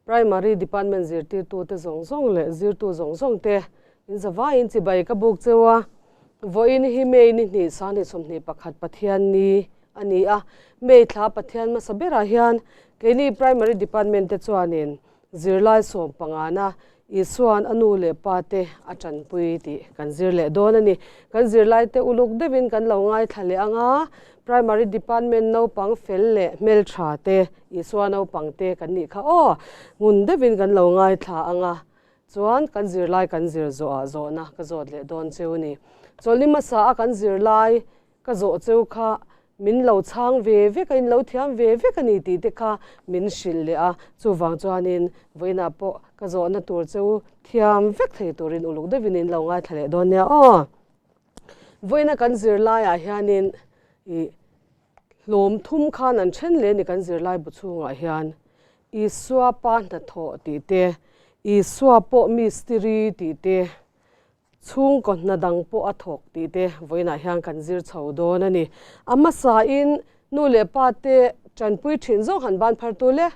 Primary Department zirtirtute zawng zawng leh zirtu zawng zawng te in zavaiin chibai ka buk cheu a. Vawiin hi May ni hnih sanghnih 21 Pathian ni a ni a. May thla Pathian hmasa berah hian keini Primary Department te chuanin zirlai sawm pangana Isua'n a nu leh pa te a tanpui tih kan zir leh dawn a ni. Kan zirlai te uluk deuhin kan lo ngaithla leh ang a, Primary Department naupang fel leh hmeltha te, Isua naupang te kan nih kha aw, ngun deuhin kan lo ngaithla ang a, chuan kan zirlai kan zir zawhah zawhna ka zawt leh dawn cheu a ni. Chawlhni hmasa a kan zirlai Ka zawh cheu kha min lo chhang ve vek a, in lo thiam ve vek a ni tih te kha min hrilh leh a, chuvang chuanin vawiinah pawh ka zawhna tur cheu thiam vek thei turin uluk deuhin in lo ngaithla leh dawn nia aw. Vawiina kan zirlaiah hianin ih hlawm thum khan an then leh a ni kan zirlai bu chhungah hian Isua pa hnathawh tih te, Isua pawh mistiri tih te, Chhungkaw hna dang pawh a thawk tih te vawiinah hian kan zir chho dawn a ni. A hmasain nu leh pa te tanpui thin zawng han ban phar tul e.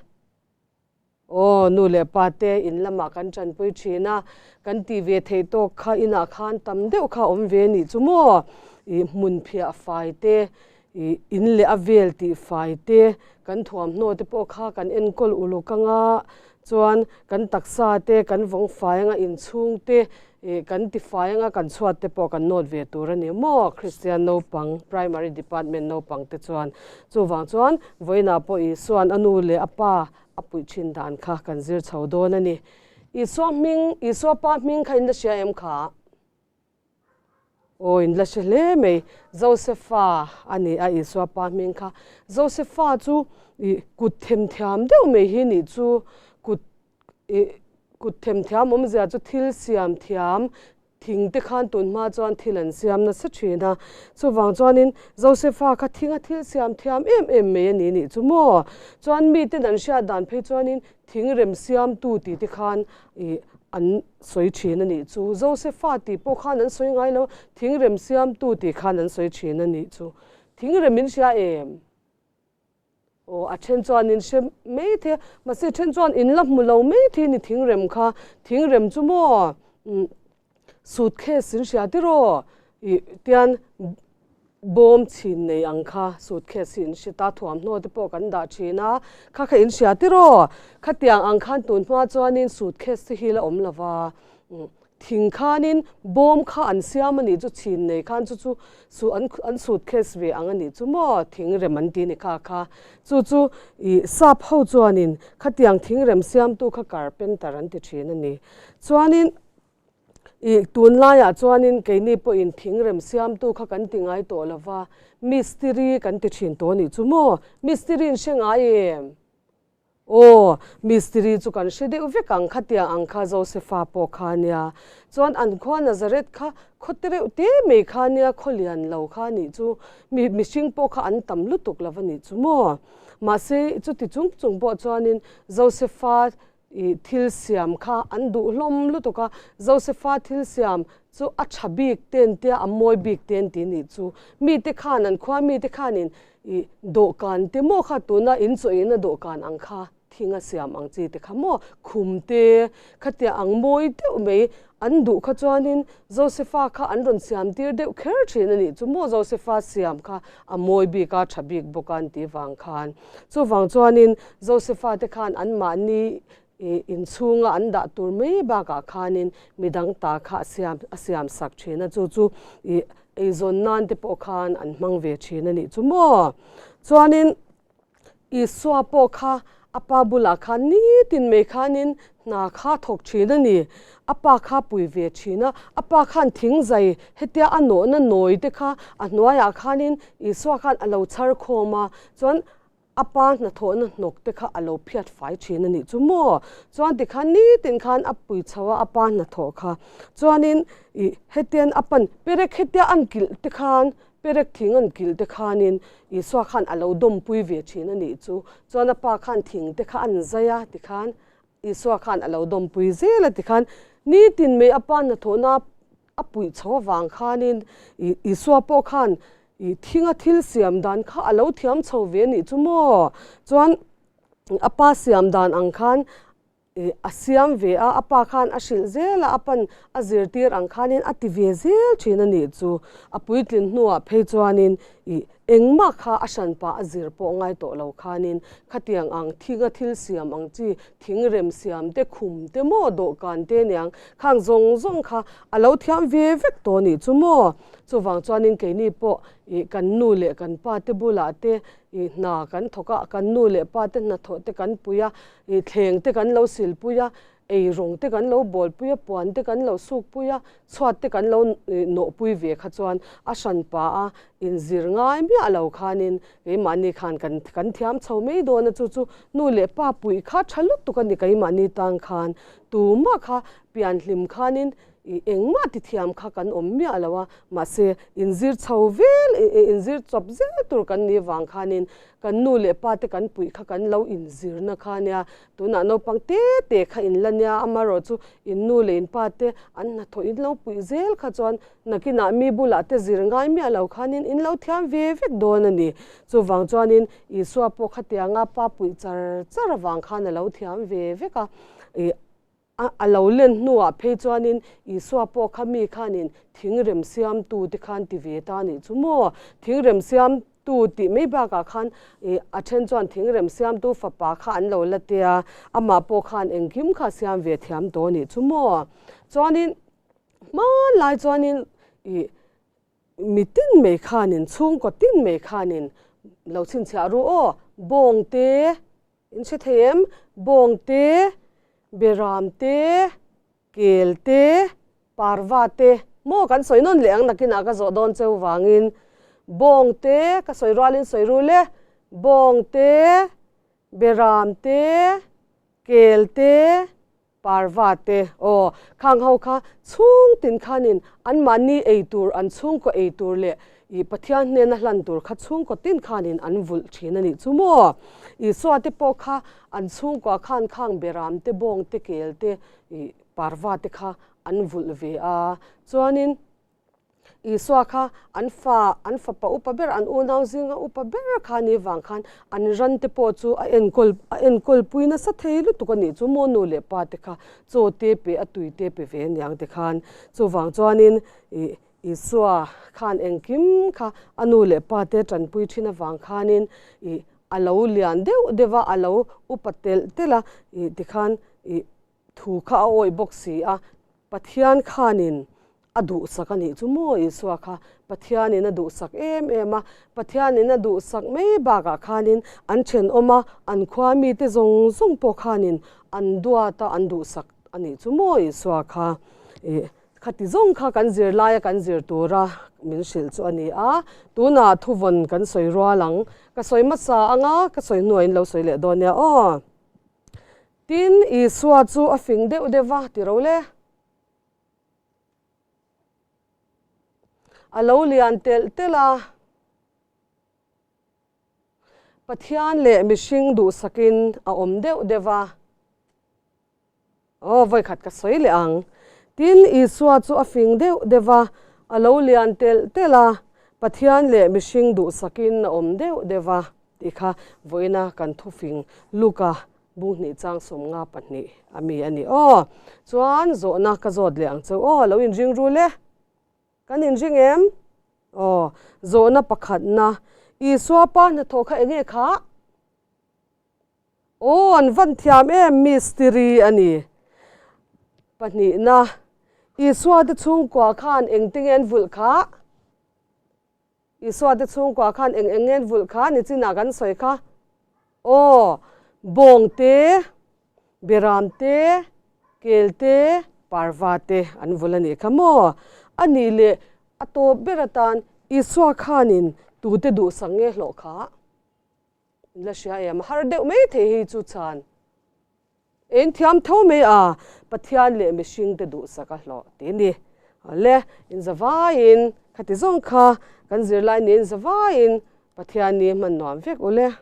Aw, nu leh pa te in lamah kan tanpui thin a, kan tih ve theih tawk kha inah khan tam deuh kha awm ve nih chu maw? Ih hmun phiah fai te, ih in leh a vel tih fai te, kan thuamhnaw te pawh kha kan enkawl uluk anga chuan kan taksa te kan vawng fai anga inchhung te Ih, kan ti fai anga kan chhuat te pawh kan nawt ve tur a ni maw? Kristian naupang, Primary Department naupang te chuan. Chuvang chuan vawiinah pawh Isua'n a nu leh a pa a puih thin dan kha kan zir chho dawn a ni. Isua hming, Isua pa hming kha in la hria em kha? Aw, in la hre hle mai. Josefa a ni a, Isua pa hming kha. Josefa chu ih kut themthiam deuh mai hi nih chu kut Ih, kut themthiam awmzia chu thil siam thiam thing te khan tun hma chuan thil an siam nasa thin a. Chuvang chuanin Josefa kha thinga thil siam thiam em em mai a ni nih chu maw? Chuan miten an hriat dan phei chuanin thing rem siamtu tih te khan ih an sawi thin a nih chu. Josefa tih pawh khan an sawi ngai lo, thing rem siamtu tih khan an sawi thin a nih chu. Thing rem in hria em? Aw, a then chuan in hre mai thei a, mahse a then chuan in la hmu lo mai thei a ni thingrem kha. Thingrem chu maw suitcase in hria tiraw ih tian bawm chhin nei ang kha suitcase hi in hre ta, thuamhnaw te pawh kan dah thin a, kha kha in hria tiraw. Khatiang ang khan tun hma chuanin suitcase te hi la awm lo va, Thing khanin bawm kha an siam a nih chu chhin nei khan chu chu su an an suitcase ve ang a nih chu maw thing rem an ti ni kha kha chu chu ih sap ho chuanin khatiang thing rem siamtu kha carpenter an ti thin a ni. Chuanin ih tunlaiah chuanin keini pawhin thing rem siamtu kha kan ti ngai tawh lova mistiri kan ti thin tawh a nih chu maw mistiri in hre ngai em? Aw, mistiri chu kan hre deuh vek ang khatiang ang kha Josefa pawh kha nia. Chuan an khua Nazareth kha khaw te reuh te mai kha nia, khaw lian lo kha nih chu mi mihring pawh kha an tam lutuk lo va nih chu maw. Mahse chuti chung chung pawh chuanin Josefa ih thil siam kha an duh hlawm lutuk a, Josefa thil siam chu a tha bik ten tia a mawi bik ten ti nih chu. Mite khan an khua mite khanin I dawhkan te maw kha tuna in chawih in a dawhkan ang kha thing a siam ang chi te kha maw khum te khatia ang mawi deuh mai an duh kha chuanin Josefa kha an rawn siam tir deuh kher thin a nih chu maw Josefa siam kha a mawi bik a tha bik bawk a an tih vang khan chuvang chuanin Josefa te khan anmahni I inchhunga an dah tur mai bakah khanin midang ta kha a siam a siam sak thin a, chu chu i eizawn nan te pawh khan an hmang ve thin a nih chu maw. Chuanin Isua pawh kha a pa bulah khan nitin mai khanin hna kha thawk thin a ni. A pa kha pui ve thin a, a pa khan thing zai hetia a nawhna nawi te kha a hnuaiah khanin Isua khan a lo chhar khawm a, chuan A pa hnathawhna hnawk te kha a lo phiat fai thin a nih chu maw? Chuan tikhan nitin khan a pui chho a, a pa hnathawh kha. Chuanin ih hetian a pan perek hetia an kilh te khan, perek thing an kilh te khanin Isua khan a lo dawmpui ve thin a nih chu. Chuan a pa khan thing te kha an zai a tikhan Isua khan a lo dawmpui zel a tikhan nitin mai a pa hnathawhna a puih chho avang khanin Isua pawh khan ih thinga thil siam dan kha a lo thiam chho ve a nih chu maw? Chuan a pa siam dan ang khan. Ih a siam ve a, a pa khan a hrilh zel a, a pan a zirtir ang khanin a ti ve zel thin a nih chu. A puitlin hnuah phei chuanin ih engmah kha a hranpa a zir pawh ngai tawh lo khanin khatiang ang thinga thil siam ang chi thing rem siam te, khum te maw, dawhkan te aniang khang zawng zawng kha a lo thiam ve vek tawh a nih chu maw. Chuvang chuanin keini pawh ih kan nu leh kan pa te bulah te ih hna kan thawk a, kan nu leh pa te hnathawh te kan pui a, Ih thleng te kan lo silpui a, eirawng te kan lo bawlpui a, puan te kan lo sukpui a, chhuat te kan lo nawhpui ve kha chuan a hranpa a inzir ngai miah lo khanin keimahni khan kan kan thiam chho mai dawn a, chu chu nu leh pa puih kha tha lutuk a ni keimahni tan khan tumah kha pianhlim khanin ih engmah ti thiam kha kan awm miah lo a, mahse inzir chho vel inzir chawp zel tur kan nih vang khanin Kan nu leh pa te kan puih kha kan lo inzirna kha ania, tunah naupang te te kha in la nia, amaherawh chu in nu leh in pa te an hnathawh in lo puih zel kha chuan nakinah mi bulah te zir ngai miah lo khanin in lo thiam ve vek dawn a ni. Chuvang chuanin Isua pawh khatianga pa puih char char avang khan a lo thiam ve vek a, ih A a lo len hnuah phei chuanin Isua pawh kha mi khanin thingrem siamtu te khan ti ve ta nih chu maw? Thingrem siamtu tih mai bakah khan ih a then chuan thingrem siamtu fapa kha an lo la tia, amah pawh khan engkim kha siam ve thiam tawh nih chu maw? Chuanin hmanlai chuanin ih mi tin mai khanin chhungkaw tin mai khanin lo chhinchhiah ru aw, bawng te, In hre thei em? Bawng te, Beram te, Kel te, Parva te, maw kan sawi nawn leh ang nakinah ka zawh dawn cheu vangin Bawng te ka sawi rualin sawi rul e, Bawng te, Beram te, Kel te, Parva te, aw, khang ho kha chhung tin khanin anmahni ei tur, an chhungkaw ei tur leh ih Pathian hnena hlan tur kha chhungkaw tin khanin an vulh thin a nih chu maw? Isua te pawh kha an chhungkua khan khang beram te, bawng te, kel te, ih parva te kha an vulh ve a, chuanin, Isua kha an fa, an fapa upa ber, an unau zinga upa ber kha ni vang khan an ran te pawh chu a enkawl, a enkawl pui nasa thei lutuk a nih chu maw nu leh pa te kha chaw te pe a tui te pe ve aniang te khan. Chuvang chuanin ih Isua khan engkim kha a nu leh pa te tanpui thin avang khanin ih a lo lian deuh deuh a, a lo upa telh telh a ih tikhan ih Thu kha a awih bawk si a, Pathian khanin a duhsak a nih chu maw Isua kha Pathianin a duhsak em em a, Pathianin a duhsak mai bakah khanin an thenawm a, an khua mite zawng zawng pawh khanin an duat a, an duhsak a nih chu maw Isua kha. Ih khati zawng kha kan zirlaia kan zir tura min hrilh chu a ni a, tunah thuvawn kan sawi rual ang, ka sawi hmasa anga ka sawi hnuaiin lo sawi leh dawn nia aw. Tin, Isua chu a fing deuh deuh va, ti ro le. A lo lian telh telh a. Pathian leh mihring duhsakin a awm deuh deuh va. Aw, vawikhat ka sawi leh ang. Tin, Isua chu a fing deuh deuh va, a lo lian telh telh a. Pathian leh mihring duhsakin a awm deuh deuh va, tih kha vawiina kan thufing Luka Bung hnih chang 52 a mi a ni aw. Chuan zawhna ka zawt leh ang cheu aw, lo inring rul e. Kan inring em? Aw, zawhna pakhatna, Isua pa hnathawh kha enge kha? Aw, an van thiam em, mistiri a ni. Pahnihna, Isua te chhungkua khan engte nge an vulh kha? Isua te chhungkua khan eng eng nge an vulh kha ni chinah kan sawi kha. Aw, bawng te, beram te, kel te, parva te an vulh a nih kha maw? A nih leh a tawp ber atan Isua khanin tute duhsak nge hlawh kha? La hria em? A har deuh mai thei hei chu chhan. Eng thiam tho mai a, Pathian leh mihring te duhsak a hlawh tih a ni. Awle, inzavaiin khati zawng kha kan zirlai niin zavaiin Pathian ni hman nuam vek ule.